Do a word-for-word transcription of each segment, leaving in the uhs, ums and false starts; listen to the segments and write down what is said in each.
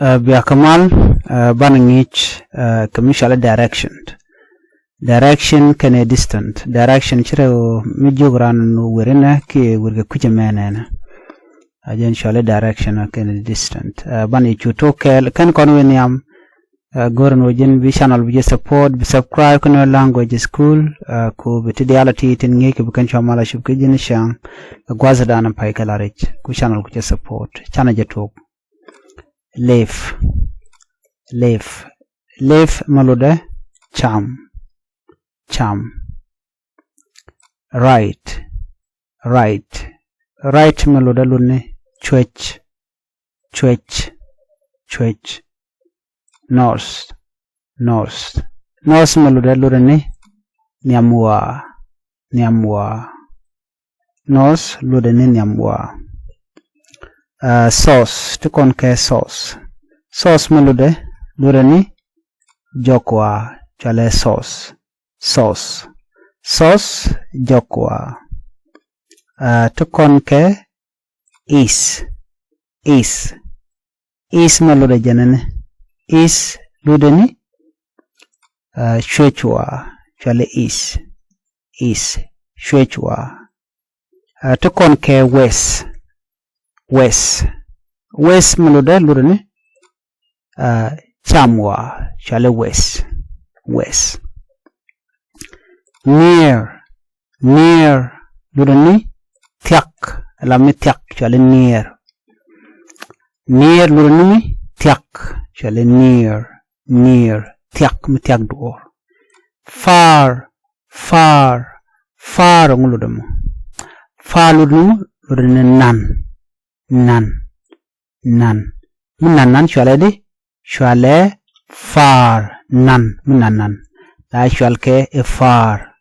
Ɛ, bia kä mal, ɛ, banɛ ŋi̱i̱c, ɛ, kɛ mi cɔalɛ direction. Direction kɛnɛ distance. Direction ci rɛw mi jiök ran wër inɛ kiɛ wër kɛ kui̱c ɛmɛ nɛnɛ. Ɛ, jɛn cɔalɛ direction kɛnɛ distance. Ɛ, banɛ cu tok kɛɛl kɛn kɔn wä nhiam. Ɛ, go̱r ɛn ɣöö ji̱n bi channel bi jɛ support, bi subscribe kä Nuer Language School, ɛ, ku bi ti diaal a ti tin ŋi̱i̱c kɛ bi kɛn cua mal a cup kä ji̱n cäŋ. Ɛ, gua̱thdan pay kɛ la rɛc ku channel ku jɛ support. Canɛ jɛ tok. Live. Live. Live mɛ lotdɛ cam. Cam. Write. Write. Write mɛ lotdɛ lotni cuec. Cuec. Cuec. Nurse. Nurse. Nurse mɛ lotdɛ lotdɛ ni nhiam waa. Nhiam waa. Nurse lotdɛ ni nhiam waa. Ɛ, source, ti kɔn kɛ source. Source mɛ lotdɛ lotdɛ ni jɔk waa, cɔalɛ source. Source. Source jɔk waa. Ɛ, ti kɔn kɛ is. Is. Is mɛ lotdɛ jɛn ni. Is lotdɛ ni, ɛ, cuec waa, cɔalɛ is. Is. Cuec waa. Ɛ, ti kɔn kɛ west. West. West mɛ lotdɛ lotdɛ ni, ɛ, cam waa, cɔalɛ west. West. Near. Near lotdɛ ni thiak. Ɛ la mi thiak, cɔalɛ near. Near lotdɛ ni mi thiak, cɔalɛ near. Near. Thiak, mi thiak duɔ̱ɔ̱r. Far. Far. Far ɛŋu lotdɛ mɔ? Far lotdɛ ni mɔ? Lotdɛ ni nan. Nan. Nan. Mi nan nan cɔalɛ di? Cɔalɛ far. Nan. Mi nan nan. La cɔal kɛ ɛ far.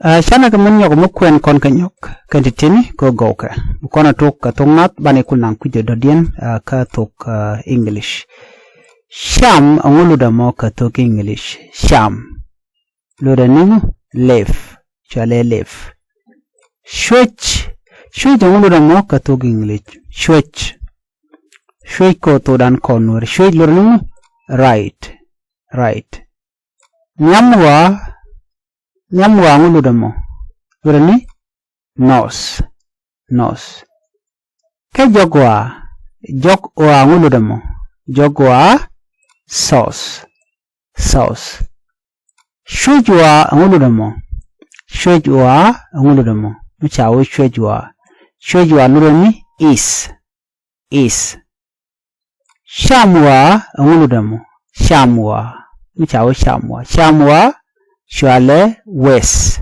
Ɛ, canɛ kɛ min nyɔk mi kuɛn kɔn kɛ nyɔk kɛn ti tini kɛ gɔwkɛ. Bi kɔn a tok kɛ thok nath banɛ kul naŋ kui̱c dɔ̱diɛn, ɛ, kä thok, ɛ, English. Cam ɛŋu lotdɛ mɔ kɛ thok English? Cam. Lotdɛ ni ŋu? Live. Cɔalɛ live. Cuec. Cuec ɛŋu lotdɛ mɔ kɛ thok English? Cuec. Cuec kɛ thokdan kɔn Nuɛr. Cuec lotdɛ ni ŋu? Write. Write. Nhiam waa. Nhiam waa ŋu lotdɛ mɔ? Lotdɛ ni nurse. Nurse. Kɛ jɔk waa. Jɔk waa ŋu lotdɛ mɔ? Jɔk waa source. Source. Cuec waa ɛŋu lotdɛ mɔ? Cuec waa ɛŋu lotdɛ mɔ? Mi ca wee cuec waa. Cuec waa lotdɛ ni is. Is. Cam waa ɛŋu lotdɛ mɔ? Cam waa. Mi ca wee cam waa. Cam waa cɔalɛ west.